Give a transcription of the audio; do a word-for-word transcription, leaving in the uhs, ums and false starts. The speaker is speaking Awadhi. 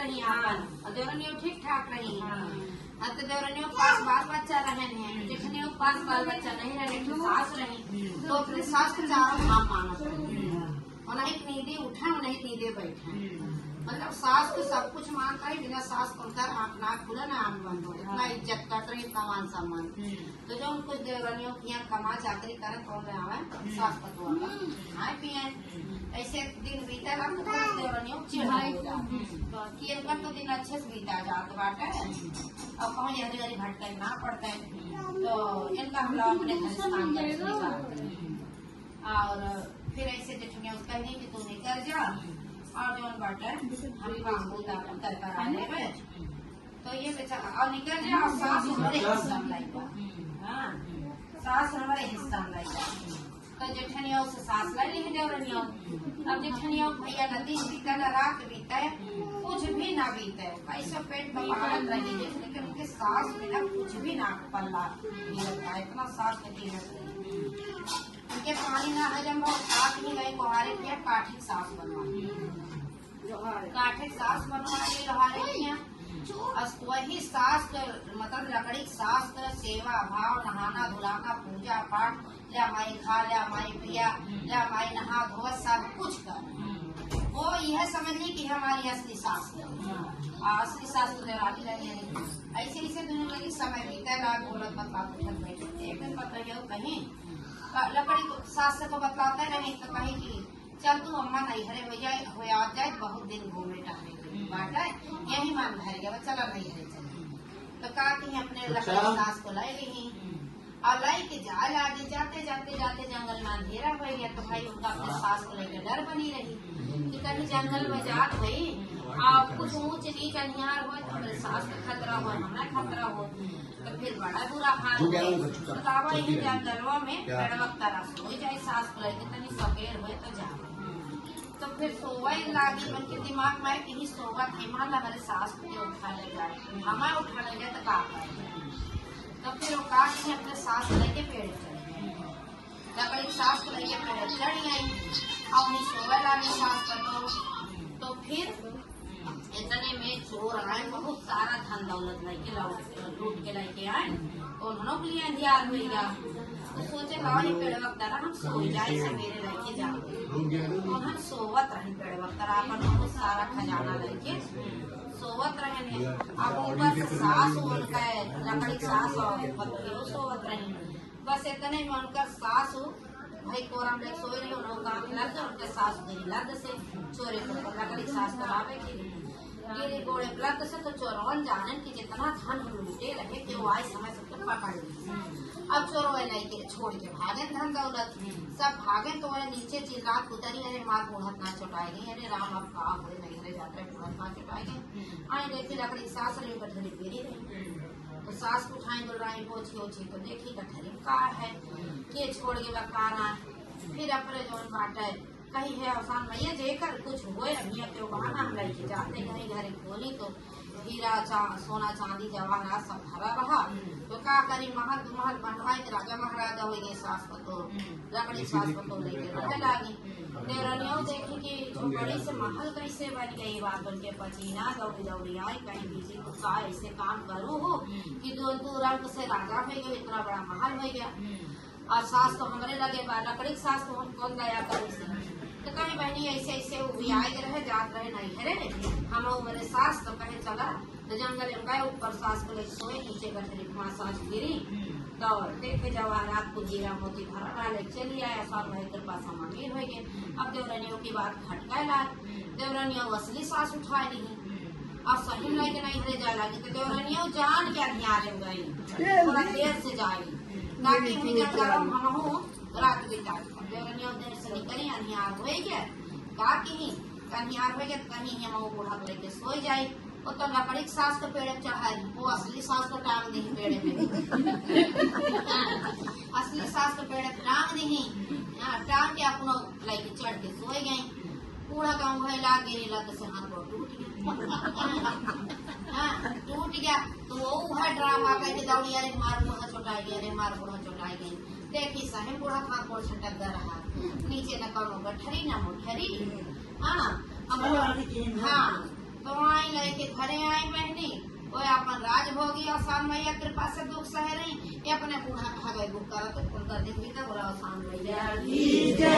रही आपन, और देवरनियो ठीक ठाक रही। हाँ। अब तो देवरनियो के पास बाल बच्चा रहन है, जेठनियो के पास बाल बच्चा नहीं रहे, लेकिन सास रही, तो अपने सास के चारों धाम मानत रही। उन्हीं के नींदे उठे, उन्हीं के नींदे बैठे। मतलब सास के सब कुछ मानत रही, बिना सास के उनकर आँख ना खुले ना आँख बंद हो, इतना इज्जत करत रही, इतना मान सम्मान। तो जो कुछ देवरनियों के यहाँ कमा चाकरी करे, तो ले आवे, सास पतोह का खाए पिए। ऐसे दिन बीते ना, तो थोड़ा देवरनियों के चिढ़ भाई होता। कि इनका तो दिन अच्छे से बीता जात बाटे, और कहूँ यहरी गरी भटके ना पड़ते, तो इनका हम लोग अपने घर से काम करे से निकाल देते। और फिर ऐसे जेठनिया उसका नहीं कि तू निकल जा, और जौन बाटे हम काम बहुत अपन कर कर आ लेबे। तो ये बेचारा और निकल जा, और सास हमारे हिस्सा में लाई बा। हाँ, सास हमारे हिस्सा में लाई बा। तो जेठनिया से सास लाई ली देवरनिया। अब जेठनिया भैया न दिन बीता न रात बीता, कुछ भी ना बीते, कैसे पेट में पकड़त रही, लेकिन उनके सास में ना कुछ भी ना पल्ला मिलता, इतना सास में कीमत रही। उनके पानी ना हजम हो, सास में गए कोहारे किया, काठी के सास बनवा। काठे के सास बनवा के लोहारे किया। अस वही सास के, मतलब लकड़ी के सास के सेवा भाव, नहाना धुलाना, पूजा पाठ, ले माई खा, ले माई पिया, ले माई नहा धोआ, सब कुछ कर। वो यह समझ ली कि हमारी असली सास है। आ, असली सास तो देवरानी रही है। ऐसे ऐसे दोनों लगी समय बीते ला, बोलत बतलात उठत बैठत। एक दिन पता है कहीं, क-, लकड़ी को सास से तो बतलाते रहे, तो कहीं कि चल तू अम्मा नैहरे हो जाए, हो आ जाए, बहुत दिन घूमे टहरे के बाटे, यही मन भर गया, चला नैहरे चले। तो का कि अपने लकड़ी सास को लाई ली, और लाई के जाए लागे, जाते जाते जाते जंगल में अंधेरा हो गया, तो भाई उनका अपने सास को लेके डर बनी रही कि कहीं जंगल में जात हुई, और कुछ ऊंच नीच अनिहार हो, तो हमारे सास का खतरा हो, हमारा खतरा हो। तो फिर बड़ा बुरा हाल हो गया। बतावा, ये जंगलवा में पेड़वा के तरह सोई जाए, सास को लेके तनी सकेर होए तो जाओ। तो फिर सोवे लागी, उनके दिमाग में कि ही सोवत है, मान ला हमारे सास को उठा ले जाए, हमारे उठा ले जाए तो का करे? तो फिर वो का कि अपने सास लेके पेड़ चढ़ गई। लकड़ी के सास को लेके पेड़ चढ़ गई, और वहीं सोवे लागी सास का। तो, तो फिर इतने में चोर आए, बहुत सारा धन दौलत लेके लौट, लूट के लेके आए। उन्होंने के लिए अंधियार हो गया, तो सोचे लाओ ये पेड़वा के तरह हम सो जाए, सवेरे लेके जाओ। उन्होंने सोवत रहे पेड़वा के तरह, अपन बहुत सारा खजाना लेके सोवत रहे ने। अब ऊपर से सास उनका, लकड़ी के सास और पतियो सोवत रहे। बस इतने में उनकर सास भाई कोरम लेके सोए रही, उन्होंने कांख लग गए, उनके सास गिरी लद से, चोरे को लकड़ी सास करावे की गिरी गोड़े लद से। तो चोरवन जाने कि जितना धन हम लूटे रहे, कि वो आए समय सबके पकड़ ली। अब चोरवे लेके छोड़ के भागे धन दौलत, सब भागे तो वह नीचे चिल्लात उतरी, "अरे मार बूढ़त ना चोटाए गई, अरे राम अब का हुए, नहीं रे जात रहे बूढ़त ना चोटाए गई।" आई देखी लकड़ी सास रही, गठरी गिरी रही। तो सास को उठाई, बोल रही, "पोछी ओछी तो देखी गठरी का है, के छोड़ के बकाना।" फिर अपने जौन बाटे कही है अवसान मैया, जेकर कुछ होए, अभिया के बहाना हम लेके जाते हैं घरे खोली तो हीरा चा-, सोना चांदी जवाहरात सब भरा रहा। तो का करी, महल दो महल बनवाए के राजा महाराजा हो गए, सास पतोह, लकड़ी सास पतोह लेके रहे लागी। देवरनियो देखी कि झोपड़ी से महल कैसे बन गई, बात उनके पसीना दौड़ी दौड़ी आई, कहीं बीजी तो का ऐसे काम करू हो कि दो दो रंग से राजा हो गए, इतना बड़ा महल हो गया। और सास तो हमरे लगे बा, लकड़ी के सास तो हम कौन दया करी से। तो कहीं बहनी ऐसे ऐसे उबियाए के रहे, जात रहे नैहरे, हम हमारे सास तो कहे चला, तो जंगल में गए, ऊपर सास को ले सोए, नीचे गठरी में सास गिरी, तो देखे जवाहरात को हीरा मोती भरा रहा, ले चली आए, सास भाई के पास हम अमीर हो गए। अब देवरनियों की बात खटकाए लाग, देवरनियों असली सास उठा ली। अब सही में लेके नैहरे जाए लागी, तो देवरनियो जान के अंधियारे हो गई, थोड़ा देर से जाई, ताकि हम जब गरम हम हो रात बिता। देवरनियो देर से निकली, अंधियार हो गया, का की अंधियार हो गया, तो कहीं हम वो बूढ़ा को लेके सोई जाई। वो तो लकड़ी के सास के पेड़े चढ़ाई, वो असली सास को टांग दी पेड़े पे। हाँ, असली सास के पेड़े टांग दी, हाँ, टांग के अपनो लेके चढ़ के सोई गई। बूढ़ा गाँव भय लाग गई, लत से हाथ गोड़ टूट गया। हाँ, टूट गया, तो वो उहे ड्रामा करके दौड़ी, "अरे मार बूढ़ा चोटाई गई, अरे मार बूढ़ा चोटाई गई।" देखी सही बूढ़ा हाथ गोड़ छटक रहा, नीचे न कौनो गठरी न मोठरी। हाँ, अब हाँ, तो आई लेके शान मैया कृपा से दुख सहे रही, ये अपने बूढ़ा भागे दुख करत, उनका दिन भी ना बुलाओ शान मैया।